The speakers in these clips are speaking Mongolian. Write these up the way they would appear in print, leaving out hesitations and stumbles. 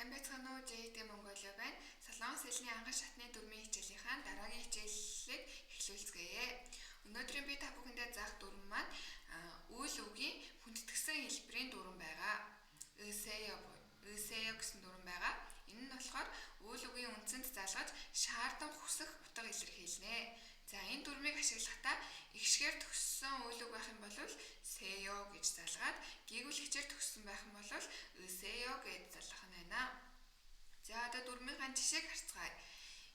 Сайн байцгаана уу? JT Mongolia байна. Солонгос хэлний анхан шатны дүрмийн хичээлийнхаа дараагийн хичээлийг эхлүүлцгээе. Өнөөдрийн би та бүхэндээ заах дүрэм маань үйл үгийн хүндэтгсэн хэлбэрийн дүрэм байгаа. 으세요, 으세요 гэсэн дүрэм байгаа. Энэ нь болохоор үйл үгийн үндсэнд залгаж шаардан хүсэх утга илэрхийлнэ. За, энэ дүрмийг ашиглахдаа эгшгээр төгссөн үйл үг байх юм бол 세요 гэж залгаад, гийгүүлэгчээр төгссөн байх юм бол 으세요 гэж залгах нь байна. За, одоо дүрмийнхаа жишээг харцгаая.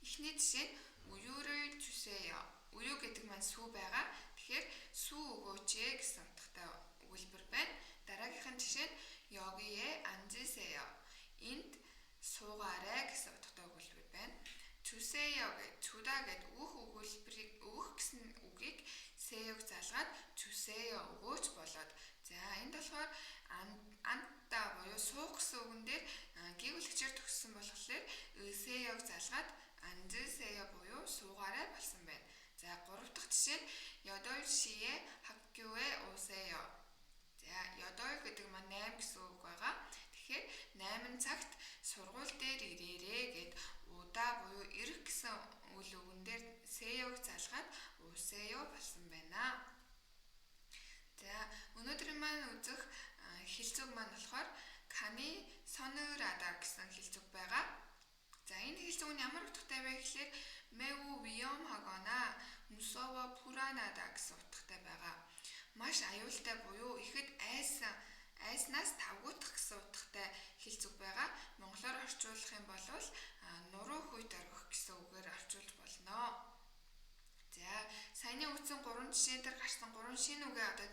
Эхний жишээ нь 우유를 주세요. 우유 гэдэг маань сүү байгаа. Тэгэхээр сүү өгөөч ээ гэсэн утгатай өгүүлбэр байна. Дараагийнх нь жишээ нь 여기에 앉으세요. Энд суугаарай гэсэн утгатай өгүүлбэр байна. 주세요 гэж 주다 гэд өгөх өгүүлбэрийг өгөх гэсэн үгийг 세요г залгаад 주세요 өгөөч болоод, за, энд болохоор 앉다 буюу суух гэсэн үгэн дээр гийгүүлэгчээр төгссөн болохоор 으세요г залгаад 앉으세요 буюу суугаарай болсон байна. За, гурав дахь жишээ нь 8시에 학교에 오세요. За, 여덟 гэдэг маань 8 гэсэн үг байгаа. Тэгэхээр 8 цагт сургууль дээр ирээрээ гэд 오다 буюу ирэх гэсэн үйл үгэн дээр 세요г залгаад 오세요 болсон байна. За, өнөөдрийн маань үзэх хэлцүүг маань болохоор 간이 서늘하다 гэсэн хэлцүүг байгаа. За, энэ хэлцүүг нь ямар утгатай вэ гэхээр 매우 위험하거나 무서워 불안하다 гэсэн утгатай байгаа. Маш аюултай буюу ихэд айсан, айснаас тавгуутах гэсэн утгатай хэлцүүг байгаа. Монголоор орчуулах юм бол нуруу хүйт оргих гэсэн үгээр орчуулж болно. За, саяны үздсэн гурван жишээн дээр гарсан гурван шинэ үгээ одоо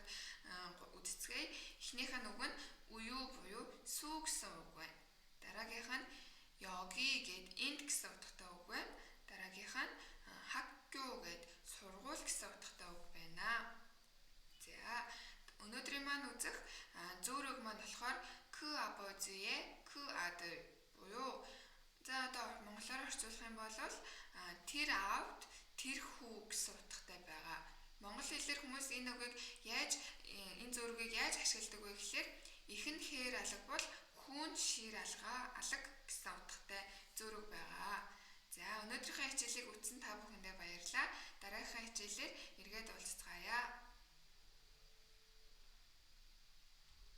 үзэцгээе. Эхнийх нь үг нь 우유 буюу сүү гэсэн үг байна. Дараагийнх нь 여기 гэд энд гэсэн утгатай үг байна. Дараагийнх нь 학교 гэд сургууль гэсэн утгатай үг байна. За, өнөөдрийн маань үзэх зөөр үг маань болохоор 그 아버지의 그 아들 буюу, за, одоо монголоор орчуулах юм бол тэр аавд тэр хүү гэсэн утгатай байгаа. Монгол хэлээр хүмүүс энэ үгийг яаж, энэ зөөр үгийг яаж ашигладаг вэ гэхээр эх нь хээр алга бол хүү нь шир алга гэсэн утгатай зөөр үг байгаа. За, өнөөдрийнхөө хичээлийг үзсэн та бүхэндээ баярлалаа. Дараагийнхаа хичээлээр эргээд уулзацгаая.